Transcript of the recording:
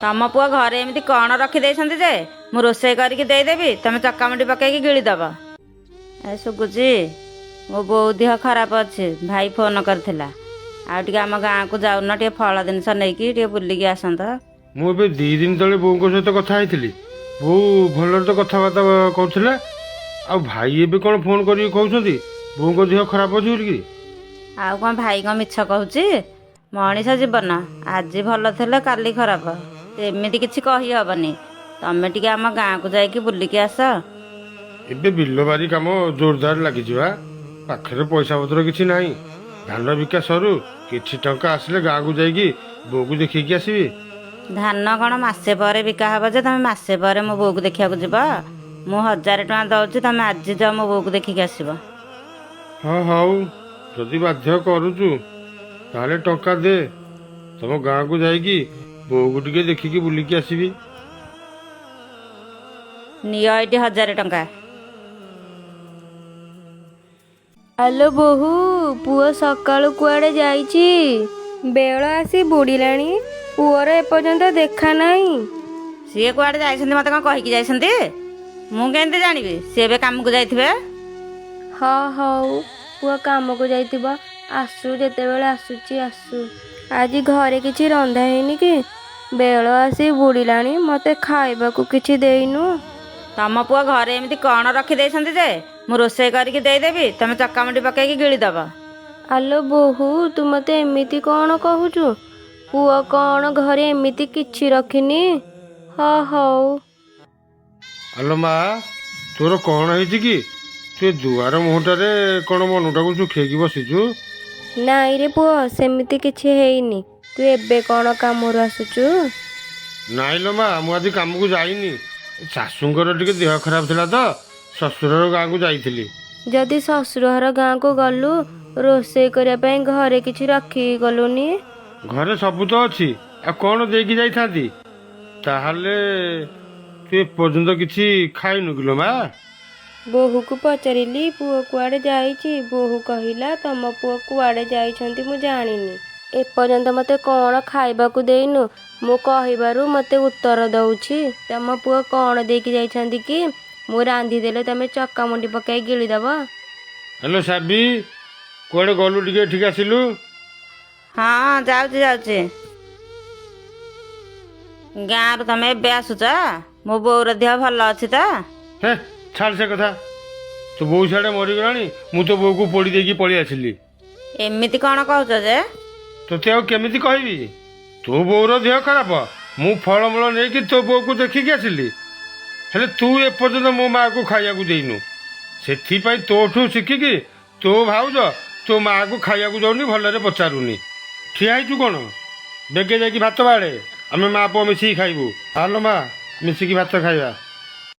ତମ ପୁଅ ଘରେ ଏମିତି କ'ଣ ରଖିଦେଇଛନ୍ତି ଯେ ମୁଁ ରୋଷେଇ କରିକି ଦେଇଦେବି, ତମେ ଚକାମୁଣ୍ଡି ପକେଇକି ଗିଳିଦବ? ଏ ସୁଗୁଛି, ମୋ ବୋଉ ଦେହ ଖରାପ ଅଛି, ଭାଇ ଫୋନ କରିଥିଲା। ଆଉ ଟିକେ ଆମ ଗାଁକୁ ଯାଉନ, ଟିକେ ଫଳ ଜିନିଷ ନେଇକି ଟିକେ ବୁଲିକି ଆସନ୍ତ। ମୁଁ ଏବେ 2 ଦିନ ତଳେ ବୋଉଙ୍କ ସହିତ କଥା ହେଇଥିଲି। ବୋଉ ଭଲରେ ତ କଥାବାର୍ତ୍ତା କରୁଥିଲେ। ଆଉ ଭାଇ ଏବେ କ'ଣ ଫୋନ୍ କରିକି କହୁଛନ୍ତି ବୋଉଙ୍କ ଦେହ ଖରାପ ଅଛି ବୋଲିକି? ଆଉ କ'ଣ ଭାଇ କ'ଣ ମିଛ କହୁଛି? ମଣିଷ ଜୀବନ, ଆଜି ଭଲ ଥିଲେ କାଲି ଖରାପ, ଏମିତି କିଛି କହିହବନି। ତମେ ଟିକେ ଆମ ଗାଁକୁ ଯାଇକି ବୁଲିକି ଆସ। ଏବେ ବିଲବାରି କାମ ଜୋରଦାର ଲାଗିଛି ବା, ପାଖରେ ପଇସା ପତ୍ର କିଛି ନାହିଁ। ଧାନ ବିକା ସରୁ, କିଛି ଟଙ୍କା ଆସିଲେ ଗାଁକୁ ଯାଇକି ବୋଉକୁ ଦେଖିକି ଆସିବି। ଧାନ କ'ଣ ମାସେ ପରେ ବିକା ହବ ଯେ ତମେ ମାସେ ପରେ ମୋ ବୋଉକୁ ଦେଖିବାକୁ ଯିବ? ମୁଁ 1000 ଟଙ୍କା ଦଉଛି, ତମେ ଆଜି ଯାଅ, ମୋ ବୋଉକୁ ଦେଖିକି ଆସିବ। ହଁ, ହଉ, ଯଦି ବାଧ୍ୟ କରୁଛୁ ତାହେଲେ ଟଙ୍କା ଦେ, ତମ ଗାଁକୁ ଯାଇକି ବୋଉକୁ ଟିକେ ଦେଖିକି ବୁଲିକି ଆସିବି। ନିଅ ଏଇଠି 1000 ଟଙ୍କା। ଆଲୋ ବୋହୂ, ପୁଅ ସକାଳୁ କୁଆଡ଼େ ଯାଇଛି? ବେଳ ଆସି ବୁଡ଼ିଲାଣି, ପୁଅର ଏପର୍ଯ୍ୟନ୍ତ ଦେଖା ନାହିଁ। ସିଏ କୁଆଡ଼େ ଯାଇଛନ୍ତି ମୋତେ କ'ଣ କହିକି ଯାଇଛନ୍ତି? ମୁଁ କେମିତି ଜାଣିବି? ସିଏ ଏବେ କାମକୁ ଯାଇଥିବେ। ହଁ, ହଉ, ପୁଅ କାମକୁ ଯାଇଥିବ। ଆସୁ, ଯେତେବେଳେ ଆସୁଛି ଆସୁ। ଆଜି ଘରେ କିଛି ରନ୍ଧା ହେଇନି କି? ବେଳ ଆସି ବୁଡ଼ିଲାଣି, ମୋତେ ଖାଇବାକୁ କିଛି ଦେଇନୁ। ତମ ପୁଅ ଘରେ ଏମିତି କ'ଣ ରଖିଦେଇଛନ୍ତି ଯେ ମୁଁ ରୋଷେଇ କରିକି ଦେଇଦେବି, ତମେ ଚକାମୁଣ୍ଡି ପକେଇକି ଗିଳିଦବ? ଆଲୋ ବୋହୂ, ତୁ ମୋତେ ଏମିତି କ'ଣ କହୁଛୁ? ପୁଅ କ'ଣ ଘରେ ଏମିତି କିଛି ରଖିନି? ହଁ, ହଉ। ଆଲୋ ମା, ତୋର କ'ଣ ହେଇଛି କି? ତୁ ଏ ଦୁଆର ମୁହଁଟାରେ କ'ଣ ମନଟାକୁ ଶୁଖେଇକି ବସିଛୁ? ନାଇଁ ରେ ପୁଅ, ସେମିତି କିଛି ହେଇନି। ତୁ ଏବେ କ'ଣ କାମରୁ ଆସୁଛୁ? ନାଇଁ ଲୋ ମା, ମୁଁ ଆଜି କାମକୁ ଯାଇନି। ଶାଶୁଙ୍କର ଟିକେ ଦେହ ଖରାପ ଥିଲା ତ ଶ୍ୱଶୁରର ଗାଁକୁ ଯାଇଥିଲି। ଯଦି ଶ୍ୱଶୁର ଘର ଗାଁକୁ ଗଲୁ, ରୋଷେଇ କରିବା ପାଇଁ ଘରେ କିଛି ରଖିକି ଗଲୁନି? ଘରେ ସବୁ ତ ଅଛି, ଆଉ କ'ଣ ଦେଇକି ଯାଇଥାନ୍ତି? ତାହେଲେ ତୁ ଏପର୍ଯ୍ୟନ୍ତ କିଛି ଖାଇନୁ କିଲୋ ମା? ବୋହୂକୁ ପଚାରିଲି ପୁଅ କୁଆଡ଼େ ଯାଇଛି। ବୋହୂ କହିଲା, ତମ ପୁଅ କୁଆଡ଼େ ଯାଇଛନ୍ତି ମୁଁ ଜାଣିନି। ଏପର୍ଯ୍ୟନ୍ତ ମୋତେ କ'ଣ ଖାଇବାକୁ ଦେଇନୁ? ମୁଁ କହିବାରୁ ମୋତେ ଉତ୍ତର ଦଉଛି। ତମ ପୁଅ କ'ଣ ଦେଇକି ଯାଇଛନ୍ତି କି ମୁଁ ରାନ୍ଧିଦେଲେ ତମେ ଚକାମୁଣ୍ଡି ପକାଇ ଗିଳିଦବ? ହ୍ୟାଲୋ ସାବି, କୁଆଡ଼େ ଗଲୁ? ଟିକେ ଏଠିକି ଆସିଲୁ। ହଁ, ଯାଉଛି ଯାଉଛି। ଗାଁରୁ ତମେ ଏବେ ଆସୁଛ? ମୋ ବୋଉର ଦେହ ଭଲ ଅଛି ତ? ହେ, ଛାଡ଼ ସେ କଥା। ତୋ ବୋଉ ସିଆଡ଼େ ମରିଗଲାଣି, ମୁଁ ତୋ ବୋଉକୁ ପୋଡ଼ି ଦେଇକି ପଳେଇ ଆସିଲି। ଏମିତି କ'ଣ କହୁଛ ଯେ? ତୋତେ ଆଉ କେମିତି କହିବି? ତୋ ବୋଉର ଦେହ ଖରାପ, ମୁଁ ଫଳମୂଳ ନେଇକି ତୋ ବୋଉକୁ ଦେଖିକି ଆସିଲି। ହେଲେ ତୁ ଏପର୍ଯ୍ୟନ୍ତ ମୋ ମାଆକୁ ଖାଇବାକୁ ଦେଇନୁ। ସେଥିପାଇଁ ତୋଠୁ ଶିଖିକି ତୋ ଭାଉଜ ତୋ ମାଆକୁ ଖାଇବାକୁ ଦଉନି, ଭଲରେ ପଚାରୁନି। ଠିଆ ହେଇଛୁ କ'ଣ? ବେଗେ ଯାଇକି ଭାତ ବାଡ଼େ, ଆମେ ମା ପୁଅ ମିଶିକି ଖାଇବୁ। ଆଲୋ ମା, ମିଶିକି ଭାତ ଖାଇବା।